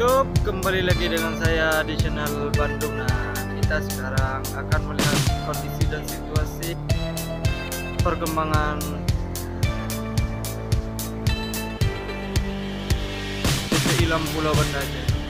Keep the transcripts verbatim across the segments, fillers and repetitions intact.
Yup, kembali lagi dengan saya di channel Bandung. Nah, kita sekarang akan melihat kondisi dan situasi perkembangan T P I Lam Pulau Banda Aceh.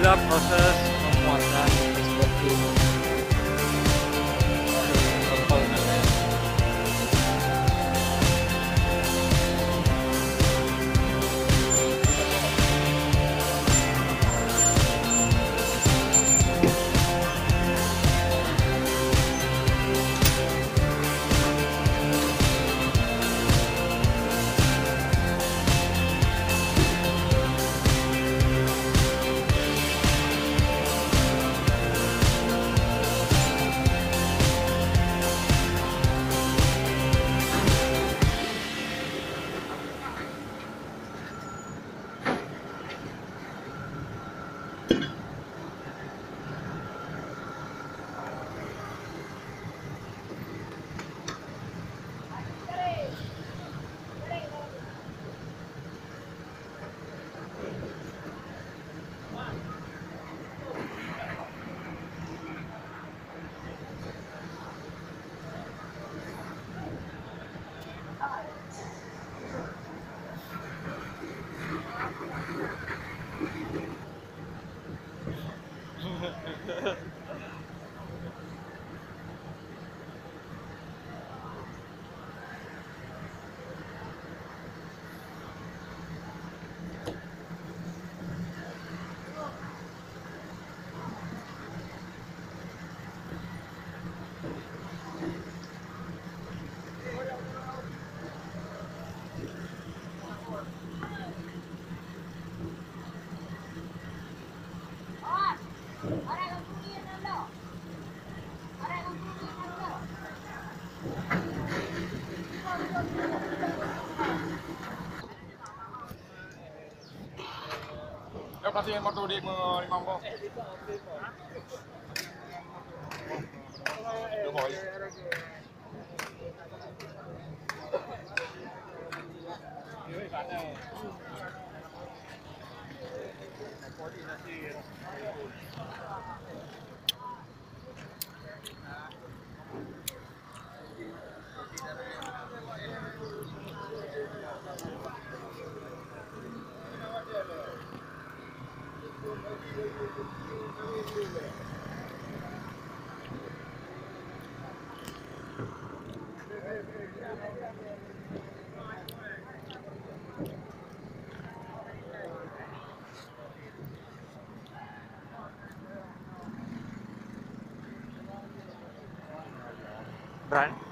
Inilah proses pembuatan es batu. Ya, plastik motor di, eh, limong boh. Dua boh, ya. Right.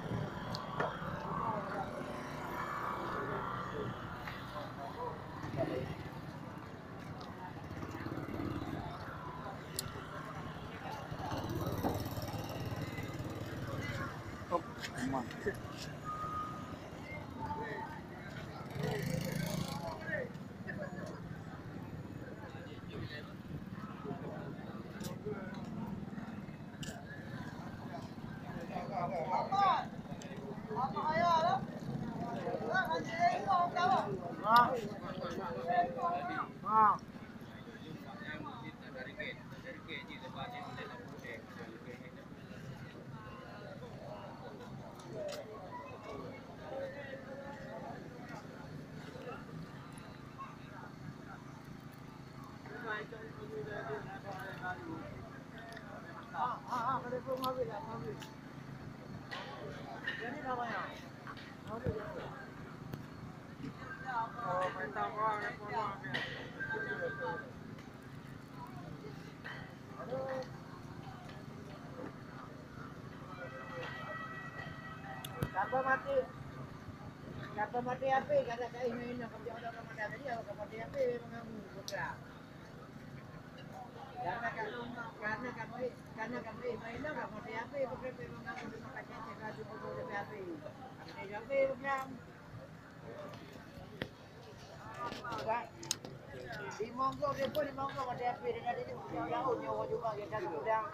Sapa maté? Sapa maté H P? Kada kaih main, ka jaweueb ka maté tadi, ka maté H P mengganggu program. Karena ka, karena ka main, karena ka main, main ka maté H P, program mengganggu di tempat cek, cek laju, H P. Maté H P program. Limong go, dia pun limong go, ada api dengan dia, dia jauh nyawa juga, dia dah pulang,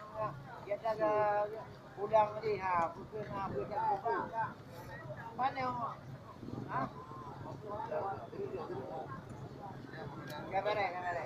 dia dah pulang tadi, ha, pukul, ha, pukul dah buka. Mana, ha? Kamera, kamera.